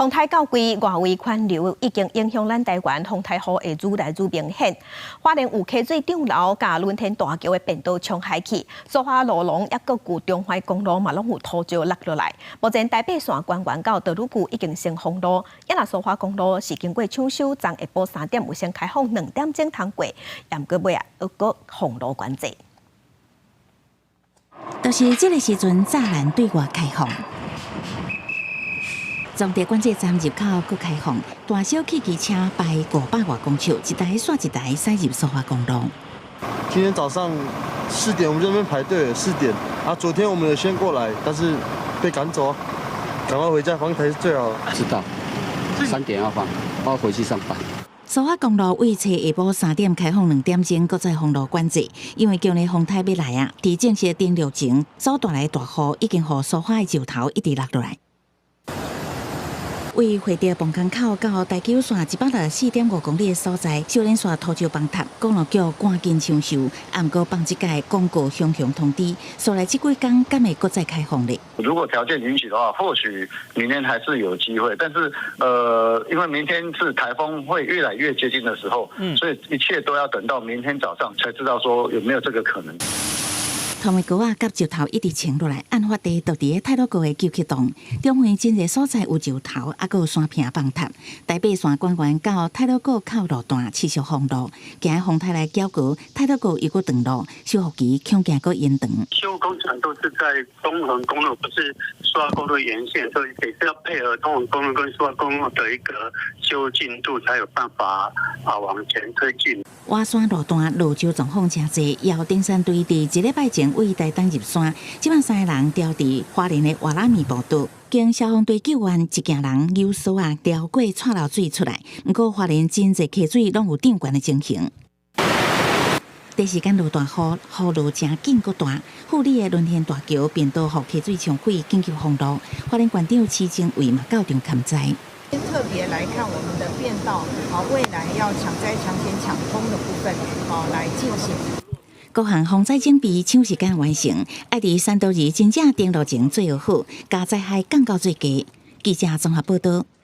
風颱到櫃外圍環流已經影響咱台灣，風颱雨會愈來愈明顯。花蓮有溪水漲流，共倫天大橋的便道沖海去，蘇花路廊抑閣舊中環公路嘛攏有土石落落來。目前台八線關員到道路區已經先封路，抑若蘇花公路是經過搶修，昨下晡3點有先開放2點鐘通過，毋過尾仔猶閣封路管制。就是這个時陣，柵欄對外開放。總地管制站入口閣開放，大小汽機車排500外公尺，一台煞一台駛入蘇花公路。今天早上四點，我們這邊排隊，四點。啊，昨天我們有先過來，但是被趕走，趕快回家放才是最好。知道，3點要放，我要回去上班。蘇花公路為初下晡3點開放2點鐘，閣再封路管制，因為強烈風颱欲來啊！佇正式登陸前，所帶來大雨已經予蘇花的石頭一直落落來。為會德崩坑口到台九線164.5公里的所在，修連線土石崩塌，公路局趕緊搶修，毋過放這屆廣告雄雄通知，所來這幾工敢會閣再開放咧？如果條件允許的話，或許明天還是有機會。但是，因為明天是颱風會越來越接近的時候，所以一切都要等到明天早上才知道說有沒有這個可能。同一高仔佮石頭一直衝落來，案發地就佇咧太魯閣的九曲洞，中園真濟所在有石頭，抑閣有山坪崩塌。台八線關員到太魯閣口路段持續封路，驚風颱來攪過，太魯閣又閣斷路，修復期恐驚閣延長。修工程都是在東橫公路，不是蘇花公路沿線，所以得是要配合東橫公路跟蘇花公路的一個修進度，才有辦法啊往前推進。瓦山路段落石狀況誠濟，有登山隊佇一禮拜前為台東入山，這擺三个人牢佇花蓮的瓦拉米步道，經消防隊救援，一行人扭索仔牢過蔡流水出來。毋過花蓮真濟溪水攏有漲懸的情形。第時間落大雨，雨落誠緊閣大，富里的倫天大橋便道予溪水沖毀，緊急封路。花蓮縣長徐精偉嘛到場勘災。特別來看我們的便道，啊，未來要搶災搶險搶通的部分，啊，來進行。各項防災準備搶時間完成，愛佇山道二真正登陸前做好，共災害降到最低。記者綜合報道。